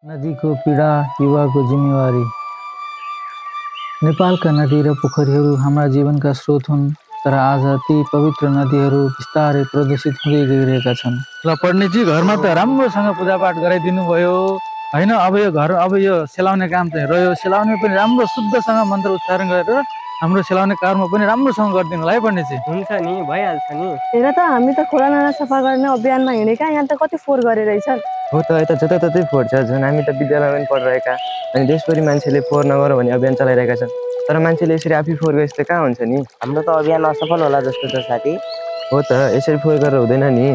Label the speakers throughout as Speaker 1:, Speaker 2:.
Speaker 1: नदीको पीडा युवाको जिम्मेवारी। नेपालका नदी र पोखरीहरू हाम्रा जीवनका स्रोत हुन्, तर आज ती पवित्र नदीहरू बिस्तारै प्रदूषित हुँदै गइरहेका छन्। ल पढ्नेजी घरमा त राम्रोसँग पूजापाठ गराइदिनु भयो होइन। अब यो सेलाउने काम चाहिँ रह्यो। सेलाउने पनि राम्रो शुद्धसँग मन्त्र उच्चारण गरेर हाम्रो सेलाउने काममा पनि राम्रोसँग गरिदिनु होला है पढ्नेजी।
Speaker 2: हुन्छ नि, भइहाल्छ नि।
Speaker 3: हेर त हामी त खोला नाला सफा गर्ने अभियानमा हिँडेका, यहाँ त कति फोहोर गरिरहेछन्।
Speaker 4: हो त यता जताततै फोहोर छ। झन् हामी त विद्यालयमा पनि पढिरहेका अनि देशभरि मान्छेले फोहोर नगर भन्ने अभियान चलाइरहेका छन्, तर मान्छेले यसरी आफै फोहोर गरेपछि त कहाँ हुन्छ नि।
Speaker 2: हाम्रो त अभियान असफल होला जस्तो छ साथी।
Speaker 4: हो त यसरी फोहोर गरेर हुँदैन नि।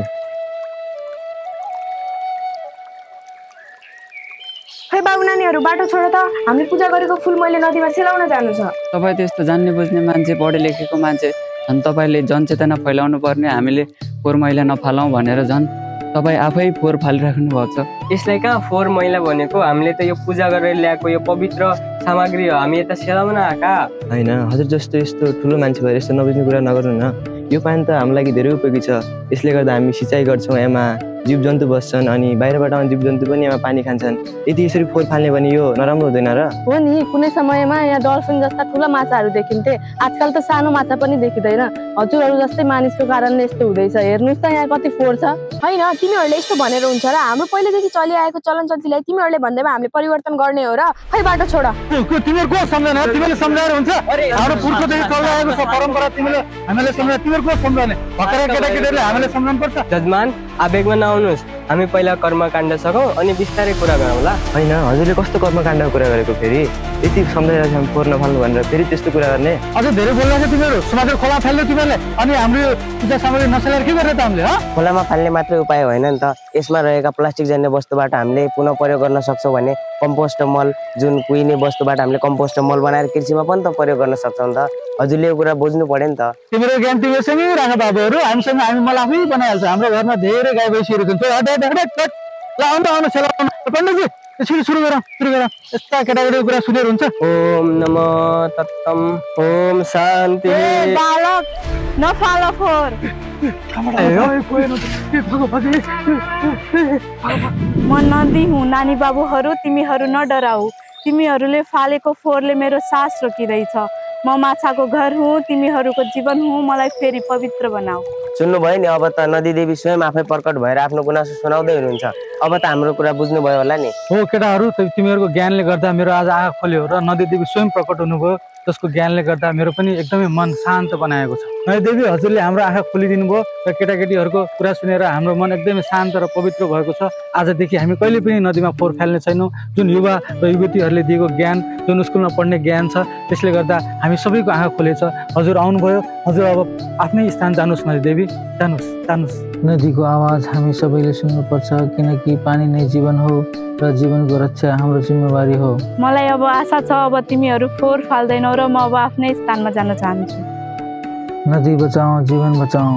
Speaker 3: खै बाबु नानीहरू बाटो छोड त, हामीले पूजा गरेको फुल मैले नदीमा सेलाउन जानु छ।
Speaker 5: तपाईँ त्यस्तो जान्ने बुझ्ने मान्छे, पढे लेखेको मान्छे, झन् तपाईँले जनचेतना फैलाउनु पर्ने, हामीले फोहोर मैला नफालौँ भनेर झन् तपाईँ आफै फोहोर फालिराख्नु भएको छ।
Speaker 2: यसलाई कहाँ फोहोर मैला भनेको, हामीले त यो पूजा गरेर ल्याएको यो पवित्र सामग्री हो, हामी यता सेलाउन आएका
Speaker 4: होइन। हजुर जस्तो यस्तो ठुलो मान्छे भएर यस्तो नबुझ्ने कुरा नगर्नु न। यो पानी त हाम्रो लागि धेरै उपयोगी छ। यसले गर्दा हामी सिँचाइ गर्छौँ, यसमा जीवजन्तु बस्छन् अनि बाहिरबाट आउने जीवजन्तु पनि यहाँ पानी खान्छन्। यदि यसरी फोहोर फाल्ने भने यो नराम्रो हुँदैन र?
Speaker 3: हो नि, कुनै समयमा यहाँ डल्फिन जस्ता ठुला माछाहरू देखिन्थे, आजकल त सानो माछा पनि देखिँदैन। हजुरहरू जस्तै मानिसको कारणले यस्तो हुँदैछ। हेर्नुहोस् त यहाँ कति फोहोर छ।
Speaker 6: होइन, तिमीहरूले यस्तो भनेर हुन्छ र? हाम्रो पहिलेदेखि चलिआएको चलन चल्तीलाई तिमीहरूले भन्दैमा हामीले परिवर्तन गर्ने हो र? खै बाटो छोड।
Speaker 1: तिमीहरू को सम्झाउने? तिमीले सम्झाएर हुन्छ? हाम्रो पुर्खौँदेखि चल्दै आएको छ परम्परा, तिमीले हामीले सम्झाए। तिमीहरू को सम्झाउने? भर्खरै केटाकेटीहरूले हामीले सम्झाउनु पर्छ।
Speaker 2: जजमान आवेगमा नआउनुहोस्, हामी पहिला कर्मकाण्ड सकौँ अनि बिस्तारै कुरा गरौँला।
Speaker 4: होइन, हजुरले कस्तो कर्मकाण्डको कुरा गरेको? फेरि यति सम्झाइरहेको छ हामी फोहोर नफाल्नु भनेर फेरि त्यस्तो कुरा गर्ने?
Speaker 1: अझ धेरै बोल्दैछ तिमीहरू। समाजको खोला फाल्यो तिमीहरूले, अनि हाम्रो यो पूजा सामग्री नसेलाएर के गर्ने त हामीले?
Speaker 2: खोलामा फाल्ने मात्रै उपाय होइन नि त, यसमा रहेका प्लास्टिक जन्य वस्तुबाट हामीले पुनः प्रयोग गर्न सक्छौँ भने कम्पोस्ट मल, जुन कुहिने वस्तुबाट हामीले कम्पोस्ट मल बनाएर कृषिमा पनि त प्रयोग गर्न सक्छौँ नि त। हजुरले यो कुरा बुझ्नु पर्यो नि त।
Speaker 1: तिम्रो ज्ञान तिमीसँगै राख बाबुहरू, हामीसँग हामी मलाई आफै बनाइहाल्छ। हाम्रो घरमा धेरै गाई भैँसीहरू हुन्छ। ल आउनु सेलाउनु। पण्डितजी यसरी सुरु गरौँ। यस्ता केटाकेटीको कुरा सुनेर हुन्छ?
Speaker 2: ओम नमो तत्तम, ओम शान्ति।
Speaker 3: बालक नफाल फोहोर। म नदी हुँ नानी बाबुहरू, तिमीहरू न डराऊ। तिमीहरूले फालेको फोहोरले मेरो सास रोकिरहेछ। म माछाको घर हुँ, तिमीहरूको जीवन हुँ, मलाई फेरि पवित्र बनाऊ।
Speaker 2: सुन्नुभयो नि, अब त नदी देवी स्वयं आफै प्रकट भएर आफ्नो गुनासो सुनाउँदै हुनुहुन्छ। अब त हाम्रो कुरा बुझ्नुभयो होला नि।
Speaker 1: हो केटाहरू, तिमीहरूको ज्ञानले गर्दा मेरो आज आँखा खोल्यो र नदी देवी स्वयं प्रकट हुनुभयो, जसको ज्ञानले गर्दा मेरो पनि एकदमै मन शान्त बनाएको छ। नदी देवी हजुरले हाम्रो आँखा खोलिदिनु भयो र केटाकेटीहरूको कुरा सुनेर हाम्रो मन एकदमै शान्त र पवित्र भएको छ। आजदेखि हामी कहिले पनि नदीमा फोहोर फाल्ने छैनौँ। जुन युवा र युवतीहरूले दिएको ज्ञान, जुन स्कुलमा पढ्ने ज्ञान छ, त्यसले गर्दा हामी सबैको आँखा खोलेछ। हजुर आउनुभयो, हजुर अब आफ्नै स्थान जानुहोस् नदी देवी, जानुहोस्। नदीको आवाज हामी सबैले सुन्नुपर्छ, किनकि पानी नै जीवन हो र जीवनको रक्षा हाम्रो जिम्मेवारी हो।
Speaker 3: मलाई अब आशा छ अब तिमीहरू फोहोर फाल्दैनौ र म अब आफ्नै स्थानमा जान चाहन्छु।
Speaker 1: नदी बचाऊ, जीवन बचाऊ।